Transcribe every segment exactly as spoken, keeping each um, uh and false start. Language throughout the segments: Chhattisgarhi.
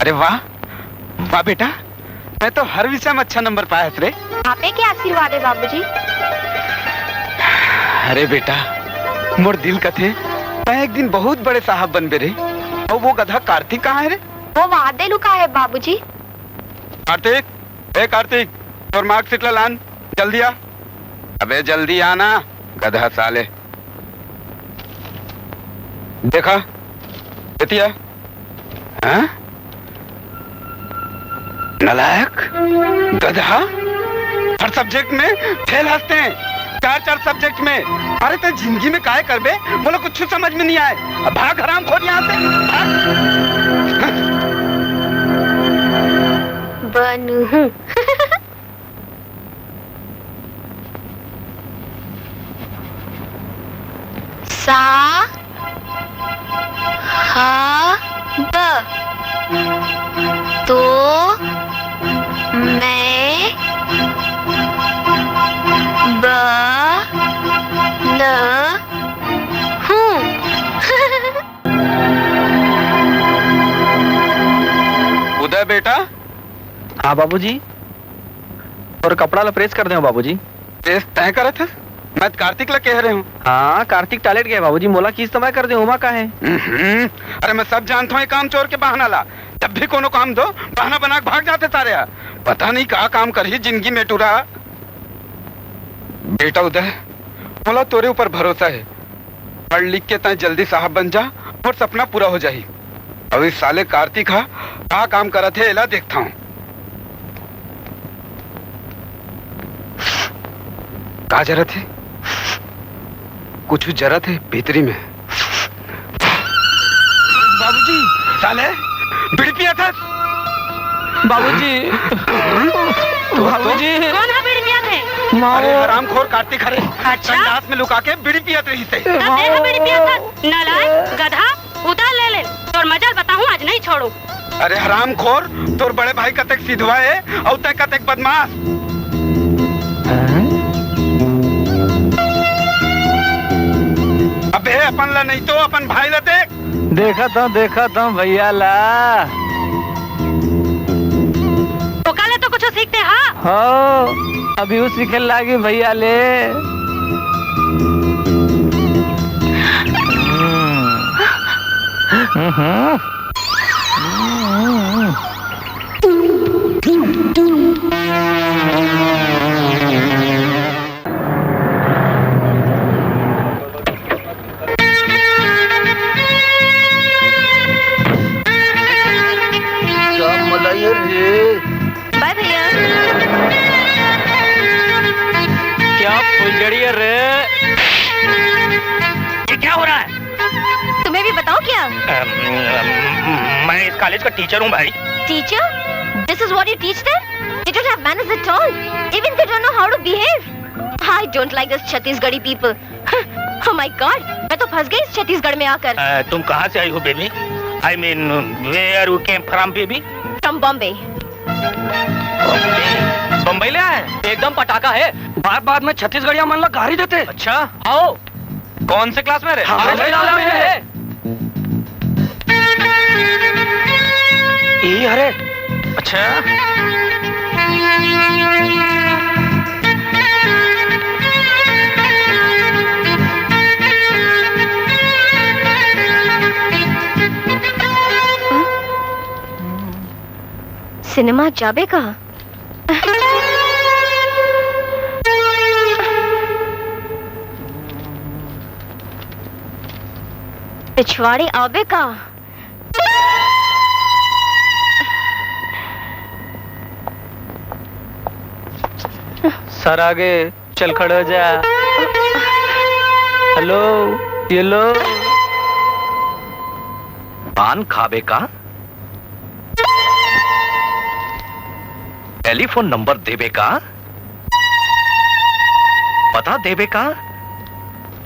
अरे वाह, वाह बेटा, मैं तो हर विषय में अच्छा नंबर पाए हस रे। आपे के आशीर्वाद है बाबूजी। अरे बेटा, मोर दिल कथे, तैं एक दिन बहुत बड़े साहब बनबे रे। और वो गधा कार्तिक कहाँ है रे? वो वहां दे लुका है बाबूजी। कार्तिक, ए कार्तिक, तोर मार्कशीट ला लान, जल्दी आ। अबे जल्दी आना, गधा साले। देखा, एती आ। हाँ? नालायक, गधा, हर सब्जेक्ट में फेल हस तैं, चार चार सब्जेक्ट में। अरे तैं जिंदगी में काय करबे, मोला कुछ समझ में नहीं आए। अब भाग हरामखोर यहाँ से, भाग। बनहूँ। सा, ह, ब। तो मैं ब, न, हूँ। उदय बेटा। हाँ बाबूजी, और कपड़ा ला प्रेस कर दे बाबूजी। प्रेस तय करत है, मैं कार्तिक ला कह रहे हूँ। हाँ, कार्तिक टॉयलेट गए बाबूजी, मोला किस समय कर दे, ओमा का है? हम्म, अरे मैं सब जानता हूँ ये काम चोर के बहाना ला। जब भी कोनो काम दो, बहाना बना के भाग जाते सारे। पता नहीं का काम करही जिंदगी में टूरा। बेटा उदय, मोला तोरे ऊपर भरोसा है। पढ़ लिख के तैं जल्दी साहब बन जा, मोर सपना पूरा हो जाही। अभी साले कार्तिक हा का काम करत हे, एला देखता हूँ। का जरत हे? कुछ जरत हे भीतरी में। बाबूजी। साले, बीड़ी पिया था? बाबूजी। बाबूजी। कौन हा बीड़ी पिया थे? माओ। अरे हरामखोर कार्तिक हरे। अच्छा? संडास में लुका के बीड़ी पियत रहिस हे। तब तेहा बीड़ी पिया था? नालायक, गधा, उतार ले ले। तोर मजाल बताहूँ, आज नहीं छोड़ूँ। अरे हरामखोर, तोर बड़े भाई कतेक सिधवा हे, अउ तैं कतेक बदमाश। अबे अपन ला नहीं तो अपन भाई ला देख। देखत हूँ, देखत हूँ भैया ला। ओकर ले तो कुछ सीखते हा। हो, अभी वो सीखे लागी भैया ले। हम्म। हम्म। हम्म। क्या मलाई है रे? बाय भैया। क्या फुलझड़ी है रे? ये क्या हो रहा है? तुम्हें भी बताओ क्या? अम, अम, मैं इस कॉलेज का टीचर हूँ भाई। Teacher? This is what you teach them? They don't have manners at all. Even they don't know how to behave. I don't like this Chhattisgarhi people. Oh my God, मैं तो फंस गई इस छत्तीसगढ़ में आकर। अ, तुम कहाँ से आई हो baby? I mean, where you came from baby? From Bombay. Bambai ले आए? एकदम पटाखा है। बात बात में छत्तीसगढ़िया मन ला गारी देते। अच्छा, आओ। कौन से क्लास में रे? हाँ, हमारे क्लास में है। ये अरे, अच्छा। सिनेमा जाबे का? पिछवाड़ी आबे का? सर आगे चल, खड़े हो जा। हेलो, ये लो। पान खाबे का? टेलीफोन नंबर देबे का? पता देबे का?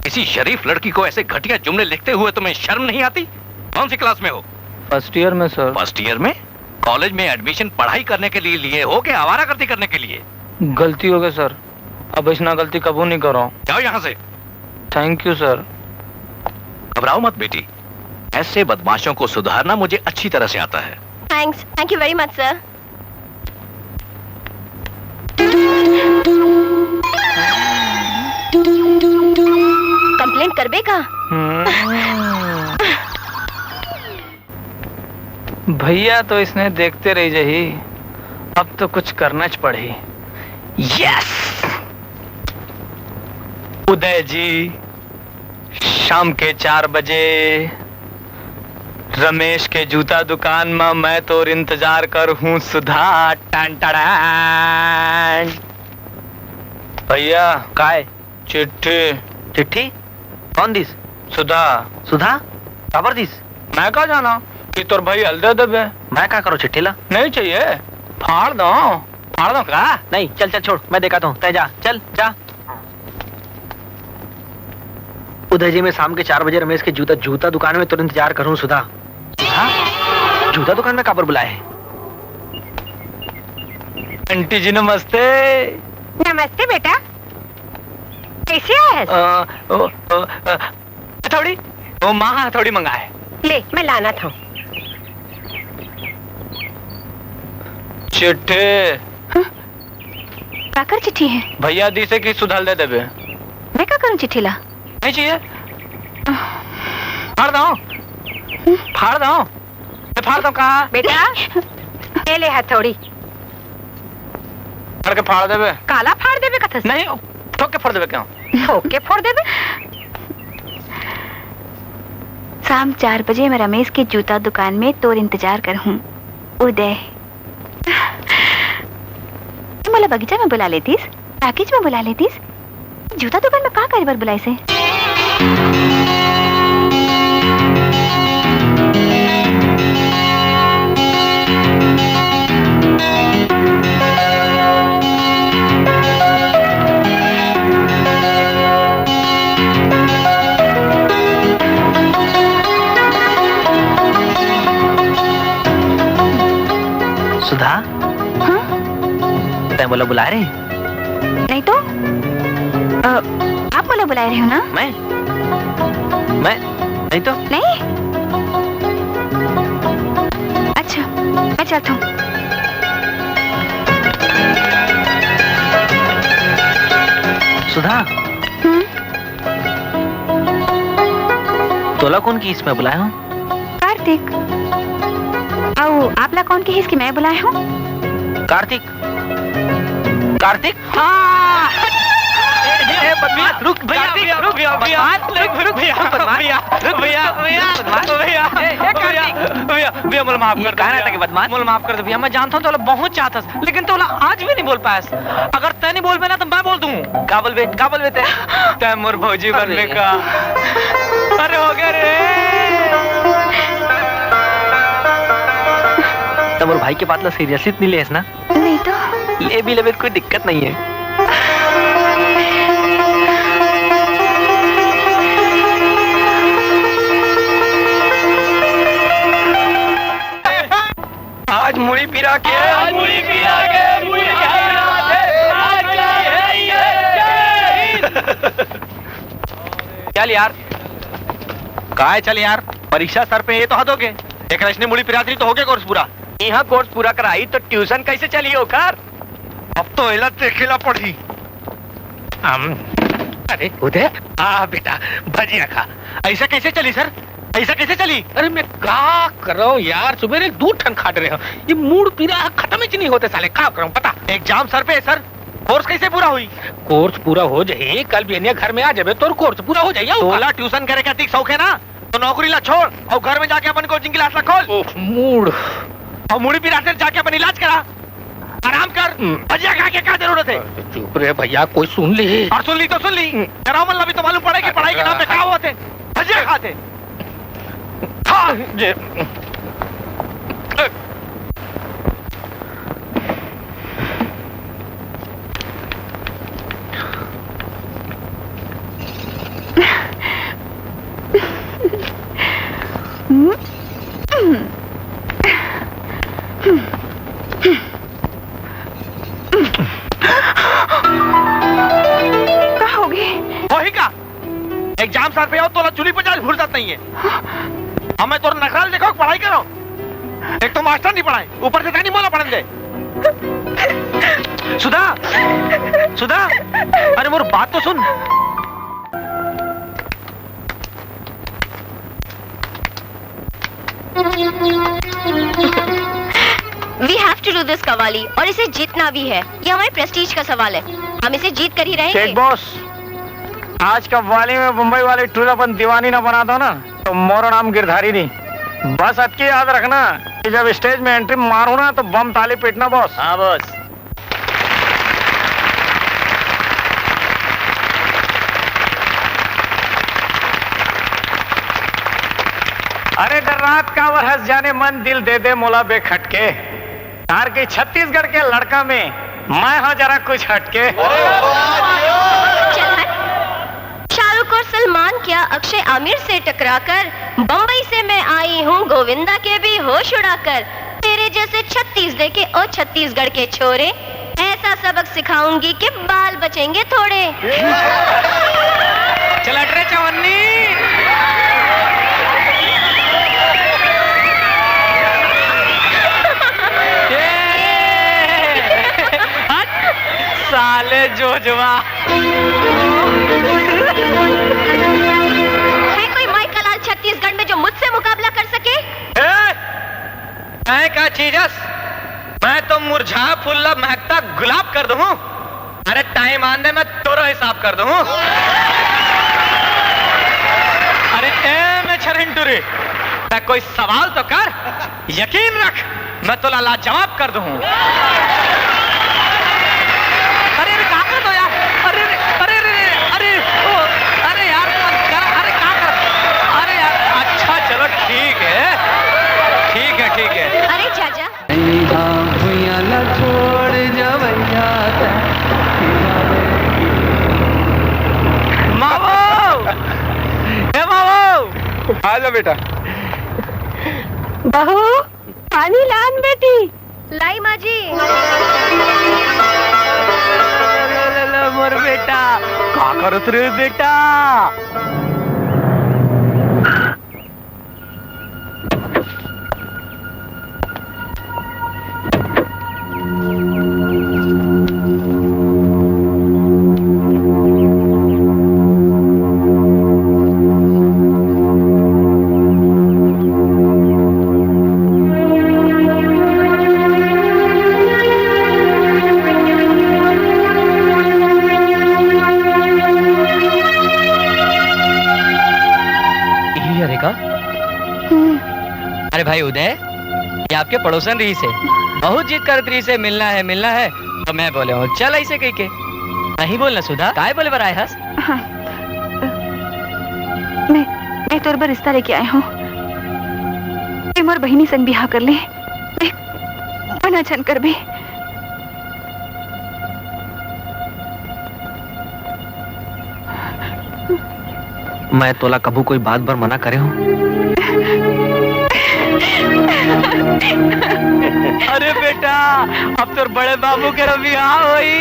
किसी शरीफ लड़की को ऐसे घटिया जुमले लिखते हुए तुम्हें शर्म नहीं आती? कौन सी क्लास में हो? फर्स्ट ईयर में सर। फर्स्ट ईयर में? कॉलेज में एडमिशन पढ़ाई करने के लिए लिए हो कि आवारागर्दी करने के लिए? गलती हो गई सर, अब ऐसा गलती कबू नहीं करो। जाओ यहाँ से। Thank you sir. घबराओ मत बेटी, ऐसे बदमाशों को सुधारना मुझे अच्छी तरह से आता है। Thanks, thank you very much, sir. Complaint करबे का? हम्म। भैया तो इसने देखते रही जही, अब तो कुछ करना च पड़ही। Yes! उदय जी, शाम के चार बजे रमेश के जूता दुकान म मैं तोर इंतजार करहूं सुधा। टन टड़ान। भैया, काय? चिट्ठी। चिट्ठी? कौन दिस? सुधा। सुधा? काबर दिस? मैं का जाना कि तोर भाई हल दे देबे। मैं का करो चिट्ठी ला? नहीं चाहिए, फाड़ दो। फाड़ दो का? नहीं, चल, चल, छोड़, मैं देखा तो हूँ, तय जा, चल, जा। उदय जी, मैं शाम के चार बजे रमेश के जूता, जूता दुकान में तोर इंतजार करूँ, सुधा। सुधा? जूता दुकान में काबर बुलाए हे? आंटी जी, नमस्ते। नमस्ते बेटा, कैसे आए? अ, ओ, ओ, अ, हथौड़ी, वो माँ हथौड़ी मंगाए। ले, मैं लाना था। चिट्ठी। हाँ? काकर चिट्ठी है? भैया दिसे कि सुधा ल दे देबे। मैं का करूं चिट्ठी ला? नहीं चाहिए। फाड़ दो। फाड़ दो। मैं फाड़ दो कहाँ? बेटा, ये ले हथौड़ी। फाड़ के फाड़ देबे। काला फाड़ देबे कथस? नहीं, ठोक के फोड़ देबे क्या? ठोक के फोड़ देबे? शाम चार बजे मैं रमेश के जूता दुकान में तोर इंतजार करहूँ, उदय। मोला बगीचा में बुला लेतिस, टॉकीज में बुला लेतिस, जूता दुकान में का करे बर बुलाइस हे? सुधा, हाँ? तैं मोला बुलाए रहे? नहीं तो। अ, आप मोला बुलाए रहे हो ना? मैं? मैं? नहीं तो। नहीं? अच्छा, मैं चलता हूँ। सुधा। हम्म? तोला कोन किहिस मैं बुलाए हूँ? कार्तिक। अउ आप ला कोन किहिस कि मैं बुलाए हूँ? कार्तिक। कार्तिक? हाँ! ए, ए, बदमाश, रुक, भैया, कार्तिक, भैया, रुक, भैया, भैया, बदमाश, रुक, रुक, भैया, रुक, बदमाश, भैया, रुक, भैया, रुक, बदमाश। भैया, ए, ए, भैया, कार्तिक। भैया, भैया, मोला माफ कर दे, कहा ना भैया। था कि बदमाश? मोला माफ कर दे, भैया, मैं जानता हूँ, तोला बहुत चाहत हस, लेकिन तोला आज भी नहीं बोल पायस। अगर तैं नहीं बोलबे ना, तो मैं बोल दूँ। का बोलबे? का बोलबे तैं? तैं मोर भौजी अरे। बनबे का? अरे, हो गया रे। तैं मोर भाई के बात ला seriously नहीं लेस ना? नहीं तो। ले भी लेबे, कोई दिक्कत नहीं है। आज मुड़ी पिरा के, आज मुड़ी पिरा के, मुड़ी पिरा के, आज का है ये? चल यार। काय चल यार? परीक्षा सर पे, ये तो हद हो गए। एक रचने मुड़ी पिरात रही तो हो गया course पूरा। यहाँ course पूरा कराई तो tuition कैसे चली ओकर? अब तो एला देखेला पड़ही। हम, अरे उदय, आ बेटा, भजिया खा। ऐसा कैसे चली सर? ऐसा कैसे चली? अरे मैं का करौं यार, सुबेरे दू ठन खा डरे हौं, ये मूड़ पीरा ह खतम ही नहीं होते साले, का करौं बता? Exam सर पे है सर, course कैसे पूरा हुई? Course पूरा हो जाही, कल बिहनिया घर में आ जाबे, तोर course पूरा हो जाही। अउ का? तोला tuition करे के अधिक शौक है ना, तो नौकरी ला छोड़ अउ घर में जाके अपन coaching class ला खोल। ओह, मूड़। अउ मुड़ी पिरात हे, जाके अपन इलाज करा। आराम कर, हम्म। भजिया खा के का जरूरत है? चुप रे भैया, कोई सुन ली। अउ सुन ली तो सुन ली। हम्म। डराओ मत, अभी तो मालूम पड़े कि पढ़ाई के नाम पे का होत हे। भजिया खात हे। खा। जे का हो गे? वही का? Exam सर पे हो, तोला चुली पे जाए फुर्सत नहीं है। हमें तोर नखरा ल देखो, पढ़ाई करो। एक तो मास्टर नहीं पढ़ाए, ऊपर से तानी मोला पढ़न दे। सुधा, सुधा, अरे मोर बात तो सुन। We have to do this, qawwali, और इसे जीतना भी है। ये हमारे प्रेस्टीज का सवाल है, हम इसे जीत कर ही रहेंगे। शेख बॉस, आज कव्वाली में बम्बई वाली टूर अपन दीवानी ना बना दो ना, तो मोरो नाम गिरधारी नहीं। बस अतकी याद रखना कि जब स्टेज में एंट्री मारू ना, तो बम ताली पीटना बॉस। हाँ बॉस। अरे डर्रात काबर हस जाने मन, दिल दे दे मोला बेखटके। तार के छत्तीसगढ़ के लड़का में मैं हूँ जरा कुछ हटके। चल हट। शाहरुख और सलमान क्या अक्षय आमिर से टकराकर बम्बई से मैं आई हूँ गोविंदा के भी होश उड़ाकर। तेरे जैसे छत्तीस देखे ओ छत्तीसगढ़ के छोरे, ऐसा सबक सिखाऊंगी कि बाल बचेंगे थोड़े। चल हट रे चवन्नी। ये। हट। साले जोजवा। है कोई माई का लाल छत्तीसगढ़ में जो मुझसे मुकाबला कर सके? ए, मैं का चीजस? मैं तो मुरझा फूल ला महकता गुलाब कर दूं। अरे टाइम आन दे, मैं तोरो हिसाब कर दूं। अरे ए मैं छरिन टूरी, मैं कोई सवाल तो कर। यकीन रख, मैं तोला लाजवाब कर दूं। अरे, अरे, का कर दो यार? अरे, अरे, अरे, अरे, अरे, ओ, अरे यार, मत कर, अरे, का कर? अरे यार, अच्छा, चलो, ठीक है, ठीक है, ठीक है। अरे, चाचा। भुइयां ला छोड़ जवैया। मावो, ए मावो। आ जा बेटा। बहू, पानी लान बेटी। लाई माँ जी। ले, ले, ले, मोर बेटा, का करत रे बेटा? यही हरे का? हम्म। अरे भाई उदय, ये आपके पड़ोसन रहिसे, बहुत जिद करत रहिसे, मिलना है, मिलना है, तो मैं बोले हूँ, चल ऐसे कहिके। नहीं बोलना सुधा, काय बोले बर आए हस? हाँ। मैं, मैं तोर बर रिश्ता लेके आए हूँ। ते मोर बहिनी संग बिहाव कर ले। ते मना झन करबे। मैं तोला कभू कोई बात बर मना करे हूँ? अरे बेटा, अब तोर बड़े बाबू के बिहाव होई।